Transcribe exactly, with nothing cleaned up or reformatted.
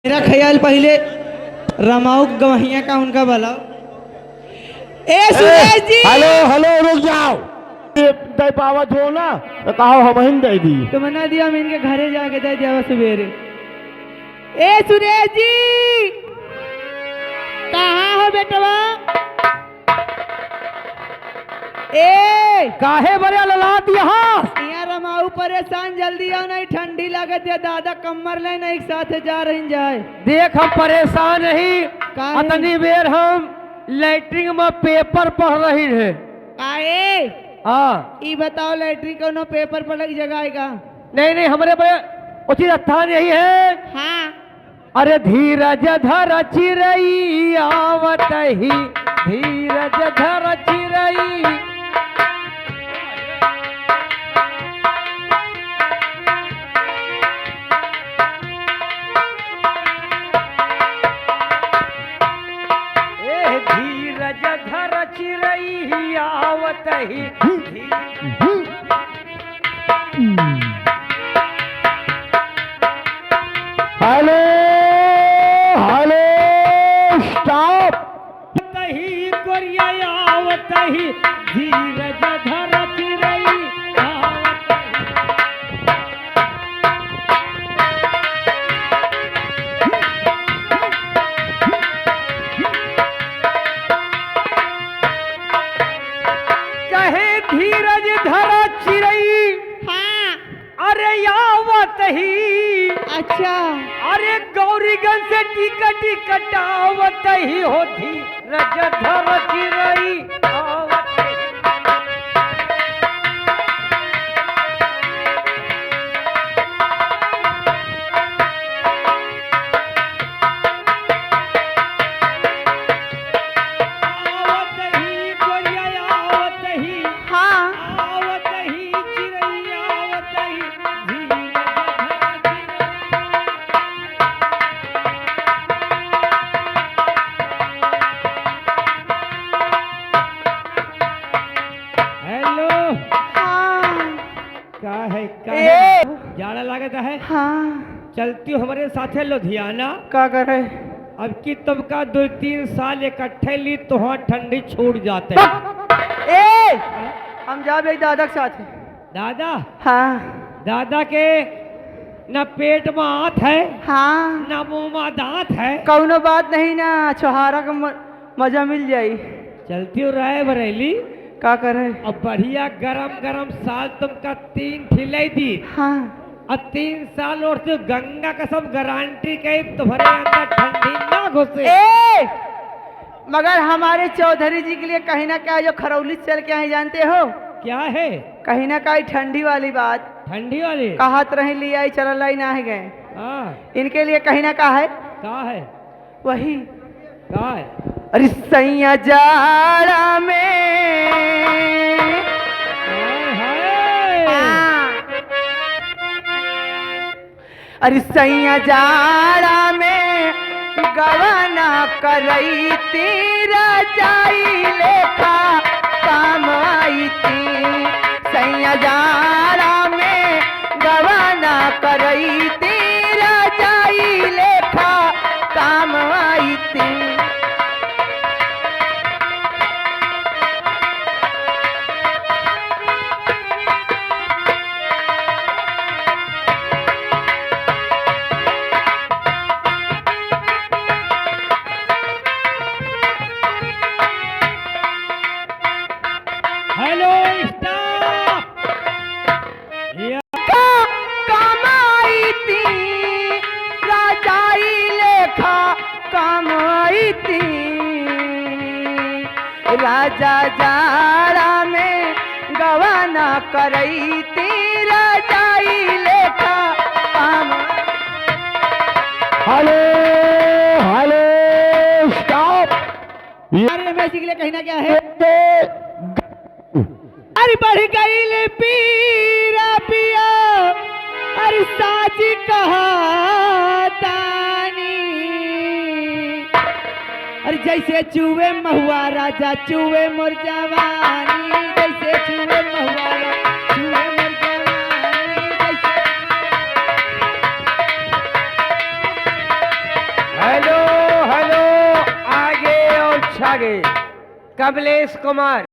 मेरा ख्याल पहिले रमाऊ गवहिया का उनका बुलाओ। ए सुरेश जी। हेलो, हेलो, रुक जाओ। ये दे पावत हो ना, तो कहो हम ही दे दी। तुम ना दिया, हम इनके घरे जाके दे दिया सुबेरे। ए सुरेश जी, कहाँ हो बेटवा? ए! काहे बरे ललात यहाँ? यहाँ रमाऊ परेशान, जल्दी आओ, नहीं ठंडी लागत है दादा, कम्मर ले नहीं, एक साथ जा रही जाए। देख, हम परेशान नहीं, काहे? अतनी बेर हम लैट्रिन में पेपर पढ़ रही है। काहे? हाँ। ई बताओ, लैट्रिन कौनो पेपर पढ़े की जगह है का? नहीं, नहीं, हमरे बड़े उचित स्थान यही है। हाँ। अरे धीरज धर चिरई आवत ही, धीरज धर चिरई। ए धीरज धर चिरई आवत ही, धीरज हेलो, हेलो, स्टॉप। तही कोरिया आवत ही, धीरज धर चिरई आवत ही। कहे धीरज धरा चिरई। हाँ। अरे आवत ही। अच्छा। अरे गौरीगंज से टिकट कटावत ही हो, धीरज धर चिरई आवत ही। आवत ही गोरिया, आवत ही। हाँ। आवत ही चिरई, आवत ही धीरज धर चिरई। हेलो। हाँ। का है, का ए! है? जाड़ा लागत है? हाँ। चलती हो हमरे साथे लुधियाना। का करे? अब की तुमका दो तीन साल इकट्ठे ली, तोहार ठंडी छूट जाते। ए! हम जाबे दादा के साथे। दादा? हाँ। दादा के न पेट में आत है, हाँ। न मुंह में दांत है। कौनो बात नहीं ना, छोहारा का म-, मजा मिल जाई। चलती हो रायबरेली। का करे? अब बढ़िया गरम गरम साल तुमका तीन ठिलाई दी। हाँ। अब तीन साल और तू गंगा कसम गारंटी कही तुम्हारे अंदर ठंडी ना घुसे। ए! मगर हमारे चौधरी जी के लिए कहीं ना कहीं जो खरौली चल के आए, जानते हो? क्या है? कहीं ना कहीं ठंडी वाली बात। ठंडी वाली? कहत रही, ले आई, चल लाई, ना है गए। हाँ। इनके लिए कहीं ना कहा है। का है? वही। का है? अरे सैया जाड़ा में। हाय, हाय। हाँ। अरे सैया जाड़ा में गवना करैती, रजाई लेखा काम आईती। सैया जाड़ा में गवना करैती, रजाई लेखा काम आईती। हेलो, स्टॉप। या का कमाईती, रजाई लेखा कमाईती। राजा जाड़ा में गवना करैती, रजाई लेखा काम। हेलो, हेलो, स्टॉप। अरे, मैं इसी के लिए कहीं ना क्या है। अरे बढ़ गईल पीरा पिया, अरे साची कहतानी। अरे जैसे चुए महुआ राजा चुए मोर जवानी, जैसे चुए महुआ राजा चुए मोर जवानी, जैसे आगे कमलेश कुमार।